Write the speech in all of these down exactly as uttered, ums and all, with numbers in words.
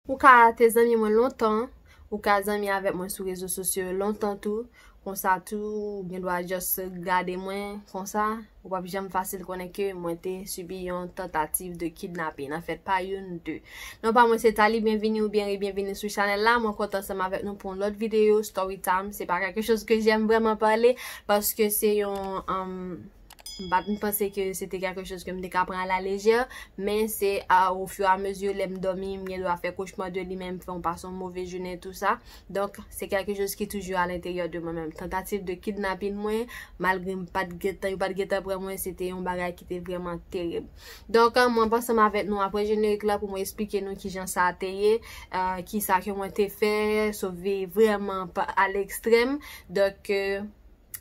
Ou ka te zanmi mwen lontan, ou ka zanmi avèk mwen sou rezo sosyo yo lontan tou, konsa tou, ou gen dwa just gade mwen konsa, ou p ap janm fasil konnen ke mwen te sibi yon tantativ de kidnapin. Anfèt, pa youn, de. Non pa mwen se Thalie, byenvini ou byen rebyenvini sou chanèl la. Mwen kontan ansanm avèk nou pou yon lòt videyo story time. Se pa quelque chose que j'aime vraiment parler, paske se yon, um, m pa t panse ke se te quelque chose ke m te ka pran à la légère, men se a, au fur et à mesure, lè m dòmi, m gen dwa fè kochma de li, men m fè yon pase yon move jounen, tou sa. Donk, se quelque chose ki toujou à l'intérieur de mwen menm. Tantativ de kidnapin mwen, malgre m pa t gentan, yo pa t gentan pran mwen, se te yon bagay ki te vrèman terib. Donk, euh, mwen panse ansanm avèk nou apre jenerik la pou mwen eksplike nou kijan sa te ye, euh, kisa ke mwen te fè, sove vrèman pa, à l'extrême. Donk, euh,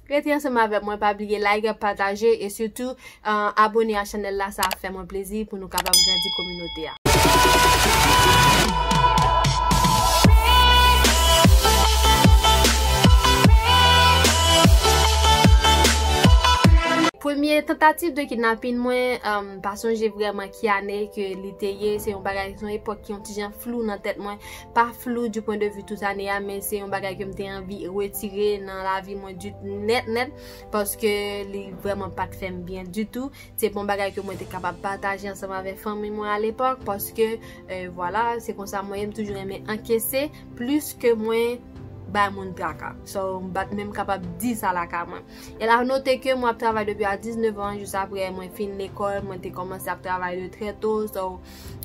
rete ansanm avèk mwen, pa bliye like, pataje e sitou, euh, abone a chanèl la, sa ap fè mwen plezi pou nou kapab grandi kominote a. Premye tantativ de kidnapin mwen, um, pa sonje vrèman ki ane ke li te ye. Se yon bagay, se yon epòk ki yon ti jan flou nan tèt mwen. Pa flou du point de vue tout ane a, men se yon bagay ke m te anvi retire nan lavi mwen di, nèt, nèt, paske li vrèman pa t fè m byen ditou. Se pa yon bagay ke mwen te kapab pataje ansanm avèk fanmi mwen alepòk, paske, euh, vwala, se konsa mwen ye, m toujou renmen ankese plis ke mwen bay moun traka. So, m pa t menm kapab di sa lakay mwen. E la note ke mwen ap travay depi a diznèf an, jis apre mwen fin lekòl, mwen te kòmanse ap travay de trè to. So,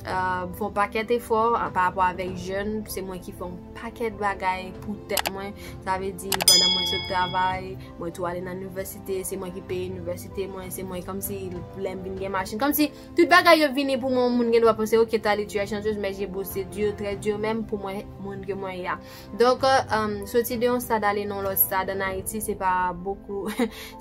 euh, m fè yon pakèt efò, a, pa rapò avèk jèn, se mwen ki fè yon pakèt bagay pou tèt mwen. Sa vle di, pandan mwen sot travay, mwen tou ale nan inivèsite, se mwen ki peye inivèsite mwen, se mwen kòmsi lè m vin gen machin. Kòmsi tout bagay yo vini pou mwen, yon moun gen dwa panse, ok, Thalie, tu es chanceuse, mais j'ai bossé dur, très dur même, pou mwen, moun ke mwen ye a. Donk, euh, soti de yon stad ale nan yon lòt stad ann Ayiti, se pa bokou,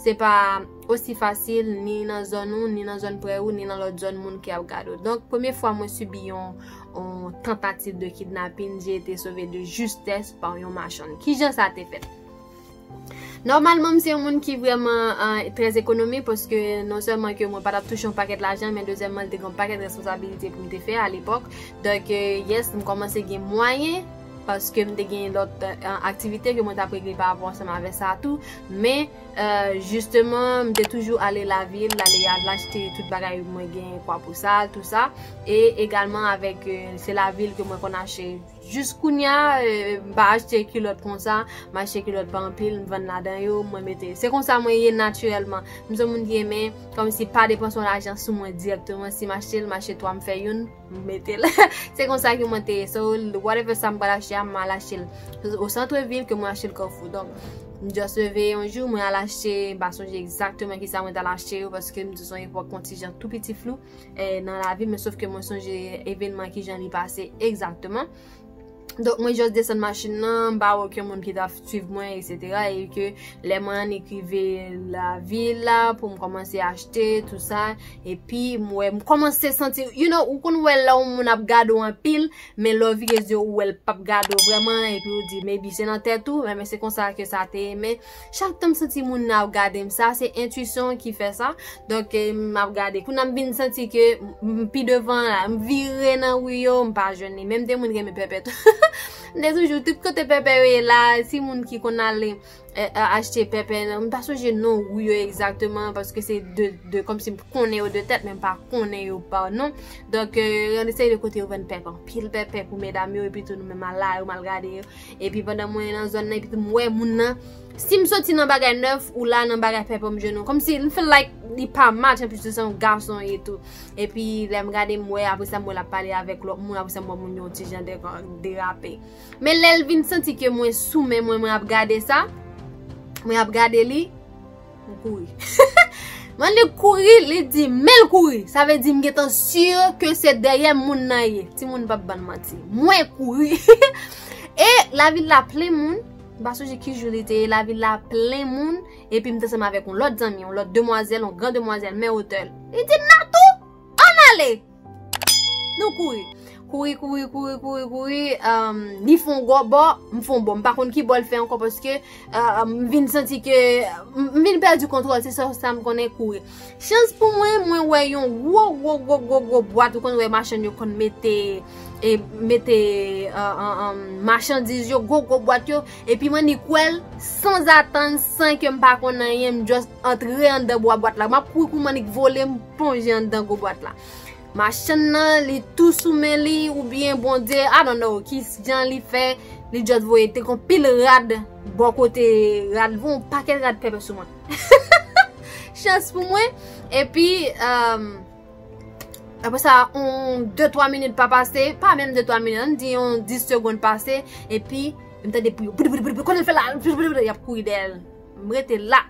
se pa osi fasil, ni nan zòn ou, ni nan zòn prè ou, ni nan lòt zòn moun ki ap gade w. Donk, premye fwa mwen sibi yon, yon tantativ de kidnapin, j'ai été sauvée de justesse par yon machann. Kijan sa te fèt? Nòmalman, m se yon moun ki vrèman, euh, trè ekonomik, paske non sèlman ke mwen pa t ap touche yon pakèt lajan, men dezyèmman, li te gen yon pakèt responsabilite pou m te fè alepòk. Donk, euh, yes, m kòmanse gen mwayen, paske m te gen lòt, euh, aktivite ke mwen t ap regle pa rapò ansanm avè sa tou. Men, euh, jisteman, m te toujou ale lavil, ale al achte tout bagay mwen gen, kwa pou sal, tou sa. E egalman avèk, euh, se lavil ke mwen konn achte. Jis kounye a, euh, m pa achte kilòt konsa, m achte kilòt pa anpil, m vann ladan yo, mwen mete. Se konsa mwen ye natirèlman. M se yon moun ki renmen, kòmsi pa depanse yon lajan sou mwen dirèkteman. Si m achte l, m achte twa, m fè youn, m mete l. Se konsa ke mwen te ye. So, whatever sa m pral achte a, m al achte l au centre-ville ke mwen achte l Carrefour. Donk, m just leve yon jou, mwen al achte, m pa sonje egzakteman kisa mwen t al achte yo, paske m di se yon epòk yon ti jan tou piti flou, eh, nan lavi, men sof ke mwen sonje evènman kijan li pase egzakteman. Donk, mwen just desann machin nan, m pa wè okenn moun ki t ap swiv mwen, et cetera. E ke lè mwen annik rive lavil la, pou m kòmanse achte, tou sa, epi m wè, m kòmanse santi, you know, ou konn wè lè yon moun ap gade w anpil, men lè w vire zye w, ou wè l p ap gade w vrèman, epi ou di, maybe se nan tèt ou, men, men se konsa ke sa te ye, men chak tan m santi moun nan ap gade m, sa se entwisyon ki fè sa. Donk, eh, m ap gade. Kounye a m vin santi ke m, m pi devan la, m vire nan ri yo, m pa jwenn li. Menm de moun renmen pèpè tou. M te toujou, tout kote pèpè yo ye la, si moun ki konn ale, eh, eh, achte pèpè, m pa sonje non ri yo egzakteman, paske se de, de, kòmsi m konnen yo de tèt, men m pa konnen yo pa non. Donk, eh, yon seri de kote yo vann pèpè, anpil pèpè pou medam yo, epi tou nou menm al la, yo m al gade yo. Epi pandan mwen nan zòn nan, epi tou m wè moun nan. Si m soti nan bagay nèf, ou la nan bagay pèpè m jwenn ou. Kòmsi m feel like li pa match, anplis de sa, yon gason etou. Epi lè m gade, m wè, apre sa, m wè l ap pale avèk lòt moun, apre sa, m wè moun yo yon ti jan de, derape. Men lè l vin santi ke mwen sou men mwen, mwen ap gade sa, mwen ap gade li, m kouri. Mwen li kouri, li di, men l kouri. Sa vle di m gentan si ke se dèyè moun nan ye. Timoun p ap ban m manti. Mwen kouri. E lavil la plen moun. M pa sonje ki jou li te ye. Lavil la plen moun. Epi m te ansanm avèk yon lòt zanmi, yon lòt demwazèl, yon gran demwazèl, men otè l. Li di, Natou, ann ale! Nou kouri. Kouri, kouri, kouri, kouri, kouri. Um, li fè yon gwo bò, m fè yon bò. M pa konn ki bò l fè ankò paske, uh, m vin santi ke, m, m vin pèdi kontwòl, se sa, sa m konnen kouri. Chans pou mwen, mwen wè yon gwo, gwo, gwo, gwo, gwo bwat, ou konn wè machann yo konn mete, e mete uh, uh, um, machandiz yo, gwo gwo bwat yo, epi m annik wè l sanzatann, san ke m pa konn anyen, m just antre anndan bwa bwat la. M ap kouri kou m annik vole, m plonje anndan gwo bwat la. Machann nan, li tou sou men li, oubyen Bondye, I don't know, ki jan li fè, li just voye te gon pil rad bò kote rad, yon pakèt rad pèpè sou mwen. Chans pou mwen. Epi, um, apre sa, on de twa minit pa pase, pa menm de twa minit, ann di yon dis segonn pase, epi m tande pou yo, konnen l fè la, y ap kouri dèyè l. M rete la.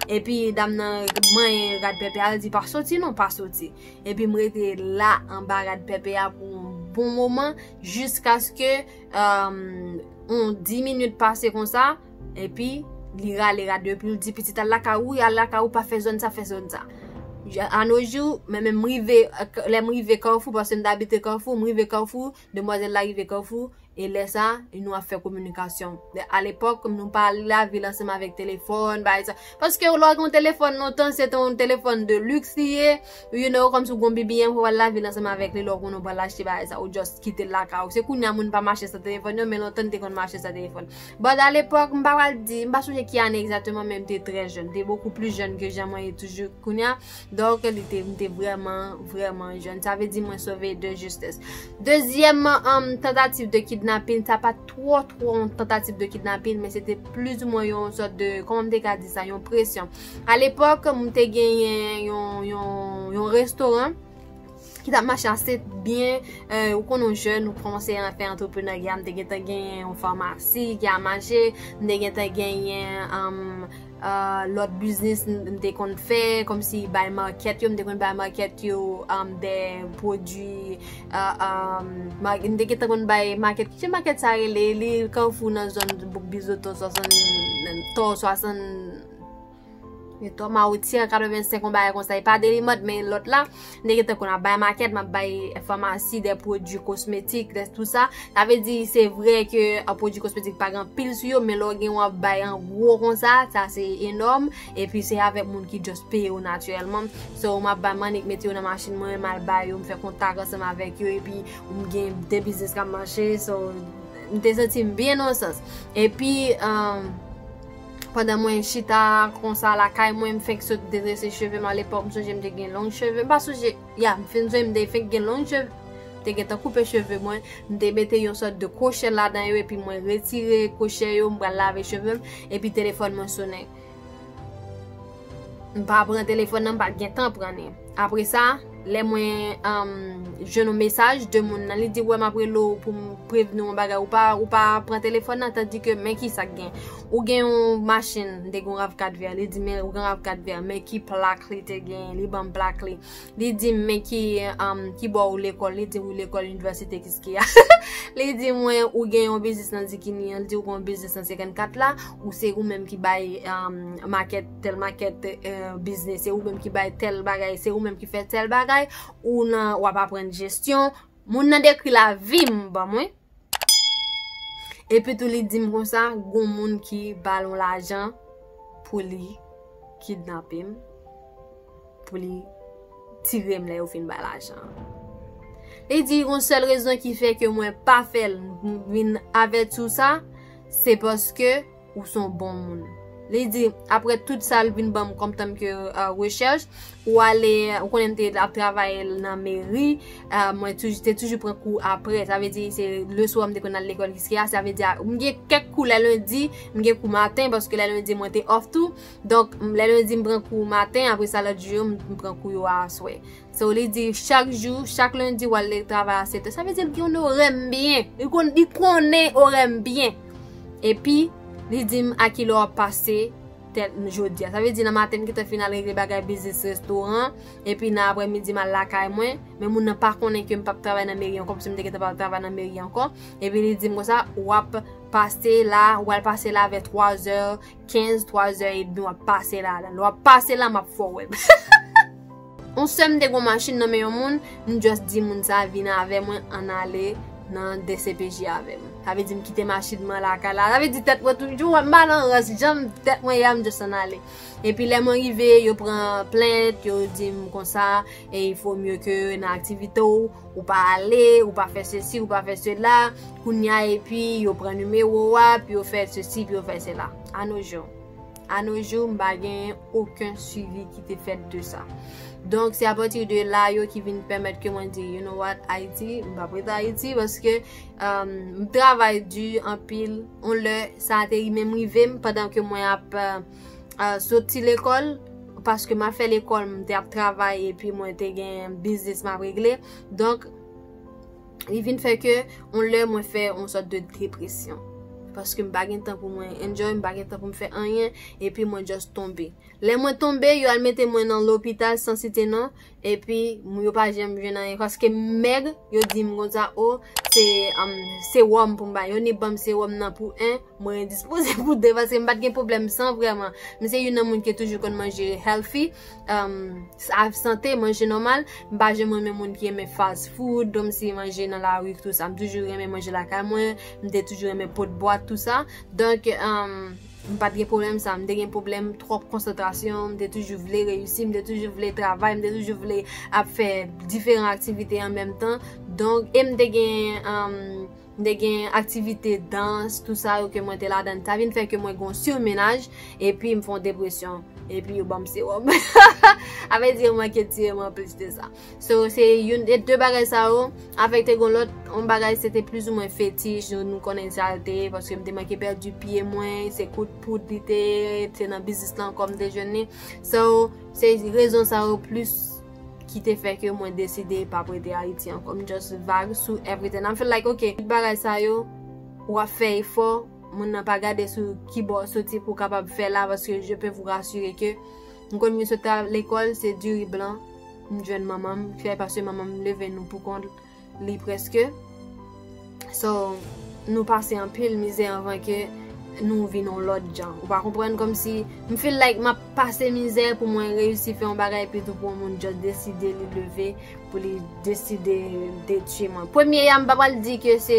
Epi dam nan manyen rad pèpè a, li di, pa soti non, pa soti. Epi m rete la anba rad pèpè a pou yon bon moman, jiskaske um, on dis minit pase konsa, epi li rale rad yo, epi l di, pitit, al lakay ou, al lakay ou, pa fè zòn sa, fè zòn sa. Anojou, men menm m rive, lè m rive Kafou, paske m t abite Kafou, m rive Kafou, demwazèl la rive Kafou, e lè sa, nou ap fè kominikasyon. Alepòk, nou pa al lavil ansanm avèk telefòn, bagay sa. Paske lè w gen yon telefòn lontan, se te yon telefòn de luxe li ye, you know, kòmsi w gen yon B B M pou w al lavil ansanm avèk li, lè w konnen w pral achte bagay sa, ou just kite l lakay ou. Se kounye a moun pa mache san telefòn yo, men lontan n te konn mache san telefòn. But alepòk, m pa pral di, m pa sonje ki ane egzakteman, men m te trè jèn. M te bokou pli jèn ke jan mwen ye toujou kounye a. Donk, li te, m te vrèman, vrèman jèn. Sa vle di mwen sove de justès. Dezyèm um, tantativ de kidnapin, sa pa twò, twò yon tantativ de kidnapin, men se te plizoumwen yon sòt de, kòman m te ka di sa, yon presyon. Alepòk, m te genyen yon, yon, yon restoran ki t ap mache ase byen. Euh, ou konnen w jèn, ou kòmanse fè antreprenarya, m te gentan genyen yon famasi ki ap mache, m te gentan genyen um, uh, lòt biznis m te konn fè, kòmsi bay makèt yo, m te konn bay makèt yo um, de pwodui, uh, um, m te gentan konn bay makèt, ki makèt sa rele, li Kafou nan zòn Bizoto swasann, to swasann, Eto Mawotyè katrevensenk, yon bagay konsa, e pa Delimart, men lòt la, m te gentan konn ap bay makèt, m ap bay famasi, de pwodui kosmetik, de tout sa. Sa vle di, se vre ke an pwodui kosmetik pa gen anpil sou yo, men lè w gen w ap bay an gwo konsa, sa se enòm, epi se avèk moun ki just peye w natirèlman. So, m ap bay m annik mete yo nan machin mwen, m al bay yo, m fè kontak ansanm avèk yo, epi m gen de biznis k ap mache, so, m te santi m byen nan yon sans. Epi, um, pandan mwen chita konsa lakay mwen, m fenk sot trese cheve m alepòk, m sonje m te gen long cheve, m pa sonje, ya, m fin sonje m te fenk gen long cheve, m te gentan koupe cheve mwen, m te mete yon sòt de kwochè ladan yo, epi mwen retire kwochè yo, m pral lave cheve m, epi telefòn mwen sonnen. M pa pran telefòn nan, m pa t gen tan pran li. Apre sa, lè mwen um, jwenn yon mesaj de moun nan, li di, wè, m ap rele w pou m prevni w yon bagay, ou pa, ou pa pran telefòn nan, tandike men ki sa k gen. Ou gen yon machin, m te gen yon rav kat vè, li di, men ou gen rav kat vè, men ki plak li te gen, li ban m plak li. Li di m, men ki, um, ki bò ou lekòl, li di m, ou lekòl inivèsite Kiskeya. Li di mwen, ou gen yon biznis nan Dikini an, li di ou gen yon biznis nan senkannkat la, ou se ou menm ki bay um, makèt, tèl makèt uh, biznis, se ou menm ki bay tèl bagay, se ou menm ki fè tèl bagay, ou nan, w ap aprann jesyon. Moun nan dekri lavi m ban mwen. Epi tou li di m konsa, gon moun ki ba l yon lajan pou li kidnape m, pou li tire m lè yo fin bay lajan an. Li di, gon sèl rezon ki fè ke mwen pa fè l, m vin avèti w sa, se paske ou se yon bon moun. Li di, apre tout sa l vin ban m kòm tanm ke uh, rechèch, ou ale, ou konnen m te ap travay nan meri, uh, mwen toujou, te toujou pran kou apre. Sa vle di, se leswa m te konn al lekòl Kiskeya. Sa vle di, m gen kèk kou lè lendi, m gen kou maten, paske lè lendi mwen te off tou. Donk, lè lendi m pran kou maten, apre sa lòt jou yo, m pran kou yo aswè. So, li di, chak jou, chak lendi, w al travay a sèt è. Sa vle di, l gen yon orè m byen. Li konn, li konnen orè m byen. Epi, li di m a kilè w ap pase tèl jodi a. Sa vle di nan maten m gentan fin al regle bagay biznis restoran, epi nan aprèmidi m al lakay mwen, men moun nan pa konnen ke m p ap travay nan meri an, kòmsi m te gentan p ap travay nan meri ankò. Epi li di m konsa, w ap pase la, w al pase la vè twa zè kenz, twa zè edmi, w ap pase la. Lè w ap pase la, m ap fè w wè m. Yon sè m te gon machin nan men yon moun, m just di moun sa vin avè mwen, ann ale nan D C P J avè m. Sa vle di m kite machin mwen lakay la. Sa vle di tèt mwen toujou, m pa nan rans, jan tèt mwen ye a, m just ann ale. Epi lè mwen rive, yo pran plent, yo di m konsa, e il faut mieux que nan aktivite w, ou pa ale, ou pa fè sesi, ou pa fè sela. Kounye a, epi yo pran nimewo a, pi yo fè sesi, pi yo fè sela. A nos jours. A nos jours, m pa gen okenn swivi ki te fèt de sa. Donk, se apati de la yo ki vin pèmèt ke mwen di, you know what, Ayiti, m p ap rete Ayiti, paske, um, m travay di anpil. On lè, sa te menm rive m pandan ke mwen ap, uh, uh, soti lekòl, paske m ap fè lekòl, m te ap travay, epi mwen te gen biznis m ap regle. Donk, li vin fè ke on lè mwen fè on sòt de depresyon. Paske m pa gen tan pou mwen enjoy, m pa gen tan pou m fè anyen, epi mwen just tonbe. Lè mwen tonbe, yo al mete mwen nan lopital san site non, epi m- yo pa janm jwenn anyen. Paske m mèg, yo di m konsa, o, se, um, sewòm pou m bay. Yo ni ban m sewòm nan pou en, mwen endispoze pou de, paske m pa t gen pwoblèm san vrèman. M se youn nan moun ki toujou konn manje healthy, um, sa- sante, manje nòmal. M pa janm renmen moun ki renmen fast food, donk si manje nan lari, tout sa. M toujou renmen manje lakay mwen, m te toujou renmen pot bwat, tout sa. Donk, um, m pa t gen pwoblèm sa. M te gen pwoblèm twòp konsantrasyon, m te toujou vle reyisi, m te toujou vle travay, m te toujou vle ap fè diferan aktivite an menm tan. Donk, e m te gen, um, m te gen aktivite dans, tout sa yo ke mwen te ladan. Sa vin fè ke mwen gen yon sirmenaj, epi m fè yon depresyon. Epi yo ban m sewòm. A vle di, yo manke tiye mwen plis de sa. So, se youn, e de bagay sa yo afekte. Gen lòt, yon bagay, se te plizoumwen fetich, nou, nou konnen sa l te ye, paske m te manke pèdi pye mwen, se kout poud li te ye, se nan biznis lan ankò m te jwenn li. So, se rezon sa yo plis ki te fè ke mwen deside pa p rete Ayiti ankò. M just vag sou everything. I'm feel like, ok, tout bagay sa yo, w ap fè efò, moun nan pa gade sou ki bò w soti pou w kapab fè la, paske je peux vous rassurer ke m konn vin sot lekòl, se diri blan, m jwenn manman m fè, paske manman m leve nou pou kont li prèske. So, nou pase anpil mizè anvan ke nou vin yon lòt jan. Ou pa konprann? Kòmsi, m feel like m ap pase mizè pou mwen reyisi fè yon bagay, epi tou pou yon moun just deside li leve, pou li deside detwi mwen. Premye a, m pa pral di ke se,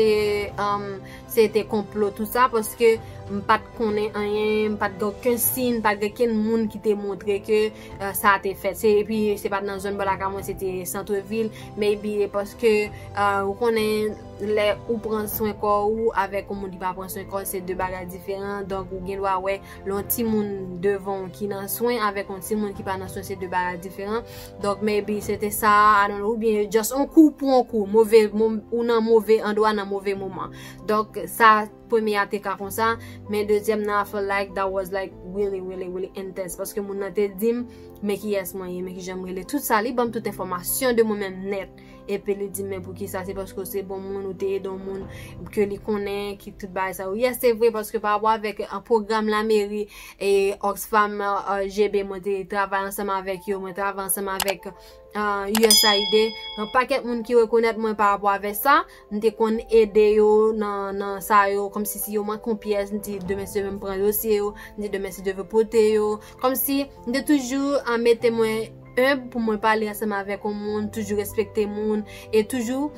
um, se te konplo tout sa, paske m pa t konnen anyen, m pa t gen okenn siy, m pa t gen okenn moun ki te montre ke, uh, sa te fèt. Se, epi se pa t nan zòn bò lakay mwen, se te santrevil. Maybe e paske, uh, ou konnen lè ou pran swen kò ou avèk yon moun ki pa pran swen kò, se de bagay diferan. Donk, ou gen dwa wè lè yon timoun devan w ki nan swen avèk yon timoun ki pa nan swen, se de bagay diferan. Donk, maybe se te sa, I don't know, oubyen just yon kou pou yon kou, move, mo- ou nan move andwa nan move moman. Donk, sa, premye a te ka konsa, men dezyèm nan, I feel like that was, like, really, really, really intense, paske moun nan te di m, men kiyès mwen ye, men kijan m rele, tout sa, li ban m tout enfòmasyon de mwen menm nèt. Epi li di m, men poukisa? Se paske w se bon moun, ou te ede yon moun ke li konnen, ki tout bagay sa yo. Yes, se vre, paske pa rapò avèk, uh, pwogram lameri e Oxfam, uh, G B, mwen te travay ansanm avèk yo, mwen travay ansanm avèk, uh, U S A I D. Yon pakèt moun ki rekonèt mwen pa rapò avèk sa. M te konn ede yo nan, nan sa yo, kòmsi si yo manke yon pyès, m di demen si Dye vle m pran dosye yo, m di demen si Dye vle pote yo. Kòmsi m te toujou, uh, mete mwen enb pou mwen pale ansanm avèk yon moun, toujou respekte moun, e toujou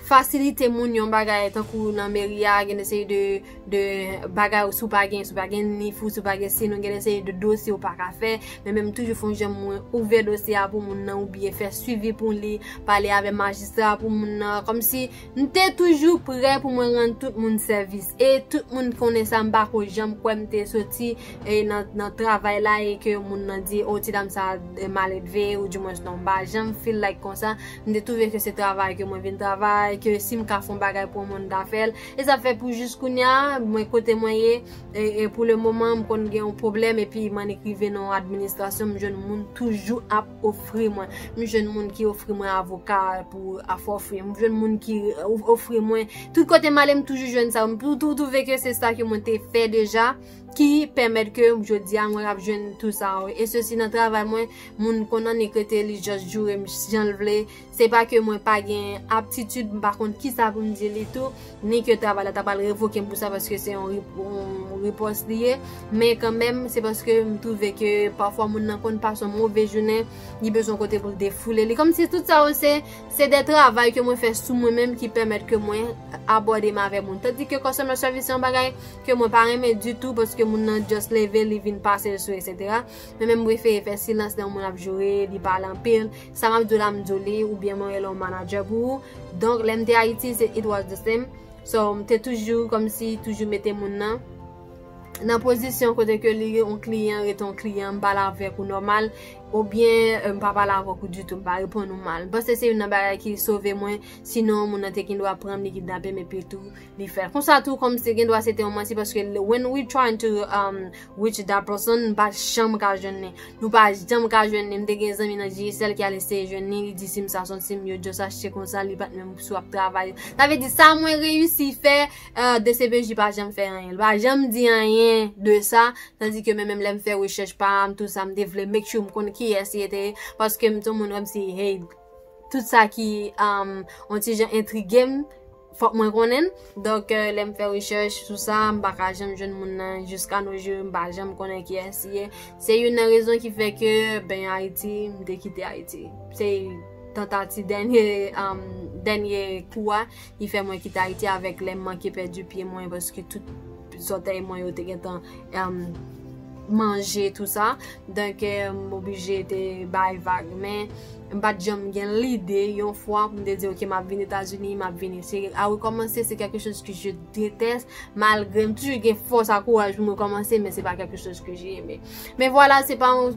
fasilite moun yon bagay, tankou nan meri a, gen de seri de, de bagay, si w pa gen, si w pa gen nif ou, si w pa gen si nou, gen de seri de dosye ou pa ka fè, men menm toujou fè yon jan mwen ouvè dosye a pou moun nan, oubyen fè swivi pou li, pale avè majistra pou moun nan, kòmsi m te toujou prè pou mwen rann tout moun sèvis, e tout moun konnen sa, m pa ko janm kwè m te soti e nan, nan travay la e ke moun nan di, o, ti dam sa, e, maledve, ou dimwens non, m pa janm feel like konsa. M te twouve ke se travay ke mwen vin travay, ke si m ka fè yon bagay pou yon moun, m ta fè l. E sa fè pou jis kounye a, mwen kote mwen ye, e, e pou le moman, m konn gen yon pwoblèm, epi m annik rive nan yon administrasyon, m jwenn moun toujou ap ofri mwen. M jwenn moun ki ofri mwen avoka pou afè ofri. M jwenn moun ki o- ofri mwen. Tout kote m ale, m toujou jwenn sa. M tou- tou- twouve ke se sa ke mwen te fè deja ki pèmèt ke jodi a mwen ap jwenn tout sa yo. E sesi nan travay mwen, moun konn annik rete li just joure m jan l vle. Se pa ke mwen pa gen aptitid, m pa konn kisa pou m di li tou, ni ke travay la ta pral revoke m pou sa, paske se yon rip-, yon ripòs li ye. Men kanmenm, se paske m twouve ke pafwa moun nan konn pase yon move jounen, li bezwen kote pou l defoule li. Kòmsi tout sa yo se, se de travay ke mwen fè sou mwen menm ki pèmèt ke mwen abòde m avè moun. Tandike customer service se yon bagay ke mwen pa renmen ditou, paske moun nan just leve, li vin pase l sou, etsetera. Men menm m prefere fè silans lè yon moun ap joure, li pale anpil. Sa m ap di w la, m di w li, oubyen mwen rele yon manager pou ou. Donk, lè m te Ayiti, se it was the same. So, m te toujou, kòmsi, toujou mete moun nan nan pozisyon kote ke li yon kliyan, rete yon kliyan, m pale avèk ou nòmal, oubyen, euh, m pa pale avèk ou ditou, m pa reponn ou mal. M panse se youn nan bagay ki sove mwen, sinon moun nan te gen dwa pran m, li kidnape m, epi tou, li fè l. Konsa tou, kòmsi gen dwa se te yon manti, paske le-, when we trying to, um, reach that person, m pa janm ka jwenn li. Nou pa janm ka jwenn li. M te gen zanmi nan Digicel ki al eseye jwenn li, li di sim sa se yon sim yo just achte konsa, li pa t menm sou ap travay. Sa vle di sa mwen reyisi fè, euh, D C P J pa janm fè anyen. Li pa janm di anyen de sa, tandike mwen menm lè m fè rechèch pa m, tou sa, m te vle make sure m konn kiyès li te ye, paske m te yon moun kòmsi, hey, tout sa ki, um, yon ti jan entrige m, fòk mwen konnen l. Donk, euh, lè m fè rechèch sou sa, m pa ka janm jwenn moun nan. Jiska no jou, m pa janm konnen kiyès li ye. Se youn nan rezon ki fè ke, ben, Ayiti, m te kite Ayiti. Se tantativ dènye, um, dènye kou a ki fè mwen kite Ayiti, avèk lè m manke pèdi pye mwen, paske tout zòtèy mwen yo te gentan, um, manje, tou sa. Donk, euh, m oblije te bay vag. Men, m pa t janm gen lide yon fwa pou m te di, "Ok, m ap vin Etazini, m ap vini." Se, a rekòmanse, se quelque chose que je déteste, malgre m toujou gen fòs ak kouraj pou m rekòmanse, men se pa quelque chose que j'ai aimé. Men vwala, se pa yon,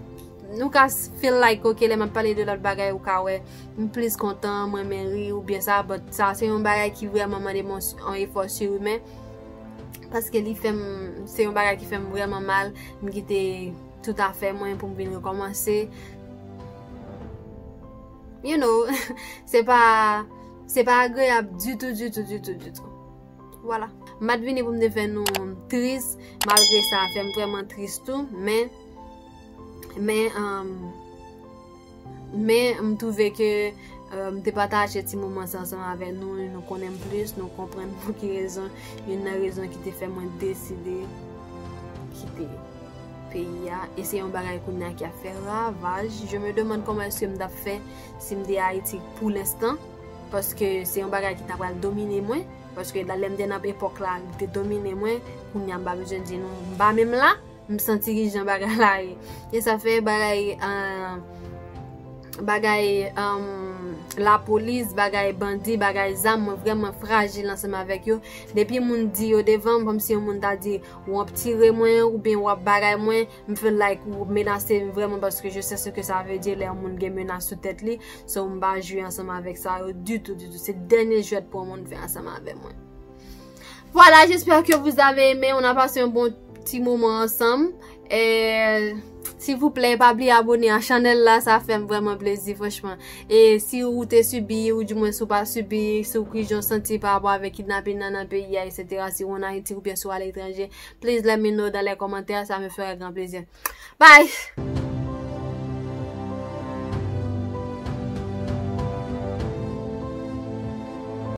nou ka feel like, ok, lè m ap pale de lòt bagay, ou ka wè, m plis kontan, mwen renmen ri, oubyen sa, but sa, se yon bagay ki vrèman mande m yon, yon efò sirimèn, paske li fè m, se yon bagay ki fè m vrèman mal, m kite tout afè mwen pou m vin rekòmanse. You know, se pa, se pa agreyab ditou, ditou, ditou, ditou. Vwala. M pa t vini pou m te fè nou tris, malgre sa fè m vrèman tris tou, men, men, um, men m twouve ke, euh, m te pataje ti moman sa ansanm avè nou, nou konnen m plis, nou konprann pou ki rezon, youn nan rezon ki te fè mwen deside kite peyi a. E se yon bagay kounye a ki ap fè ravaj. Je me demande comment est-ce que m t ap fè si m te Ayiti pou lenstan, paske se yon bagay ki ta pral domine mwen, paske la, lè m te nan epòk la, li te domine mwen, kounye a m pa bezwen di nou, m pa menm la, m santi ki jan bagay la ye. E sa fè bagay, euh, bagay, um, lapolis, bagay bandi, bagay zam, mwen vrèman frajil ansanm avèk yo. Depi moun di yo devan m, kòmsi yon moun ta di, "W ap tire mwen," oubyen "W ap bagay mwen," m feel like ou menase m vrèman, paske je sais ce que ça veut dire lè yon moun gen menas sou tèt li. So, m pa jwe ansanm avèk sa yo ditou, ditou. Se dènye jwèt pou yon moun fè ansanm avè mwen. Voilà, j'espère que vous avez aimé. On a passé un bon petit moment ensemble. Et s'il vous plaît, pa bliye abone a chanèl la, sa fè m vrèman plezi, franchman. E si ou te sibi, ou di mwen si ou pa sibi, si ou ki jan w santi pa rapò avèk kidnapin nan nan peyi a, etsetera, si ou an Ayiti oubyen si ou aletranje, please let me know dans les commentaires, ça me ferait grand plaisir. Bye!